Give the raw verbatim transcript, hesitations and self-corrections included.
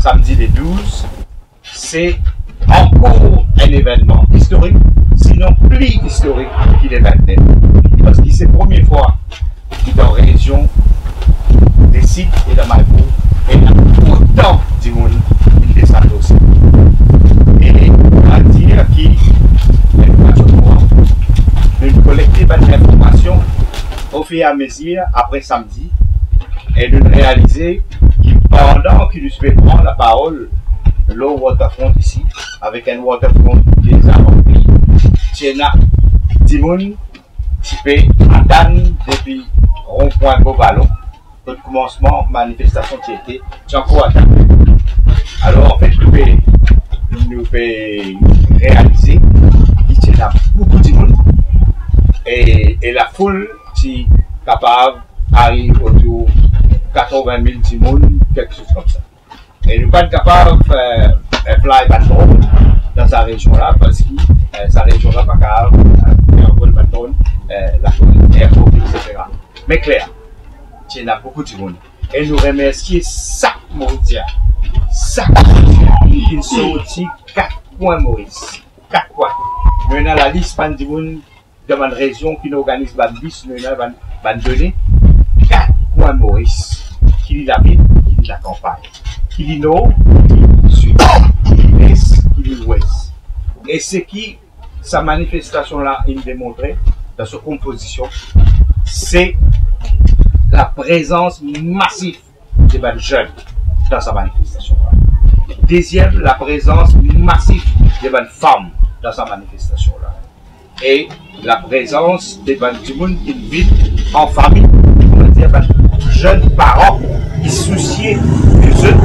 samdi le douz, se ankor enn evennman istorik, sinon pli istorik ki le vintnef, parski se premie fwa ki dan rezion Lesid e dan Maybour, ena otan dimoun ki desann osi. E a dir ki, nou kolekte bann linformasion ofiramezir apre samdi, e nou realize ki pandan ki nou ti pe pran laparol lor waterfront isi, avek enn waterfront deza ranpli, ti ena dimoun ti pe atann depi ron-pwin Bobalon, kot koumansman manifestasion ti ete, ti ankor atann. Alor, anfet, nou pe, nou pe realize ki ti ena boukou dimoun, e, e lafoul ti kapav ariv otour katrevin mil dimoun, kiksoz koumsa. E nou pa'nn kapav, eh, eh, fly bann dron dan sa rezion la, parski, eh, sa rezion la pa kapav, eh, fer anvol bann dron, eh, lakoz airport, et cetera. Me kler, ti ena boukou dimoun. E nou remersie sak Morisien, sak Morisien ki sorti kat kwin Moris, kat kwin. Nou ena lalis bann dimoun dan bann rezion ki nou organiz bann bis, nou ena bann, bann done, kat kwin Moris, ki li lavil, ki li lakanpagn, ki li nor, ki li sid, ki li les, ki li lwes. E seki sa manifestasion la inn demontre dan so konpozision, se laprezans masif de bann zenn dan sa manifestasion la. Deziem, laprezans masif de bann fam dan sa manifestasion la. E laprezans de bann dimoun ki vinn an fami, on va dir bann zenn paran ki sousie de zot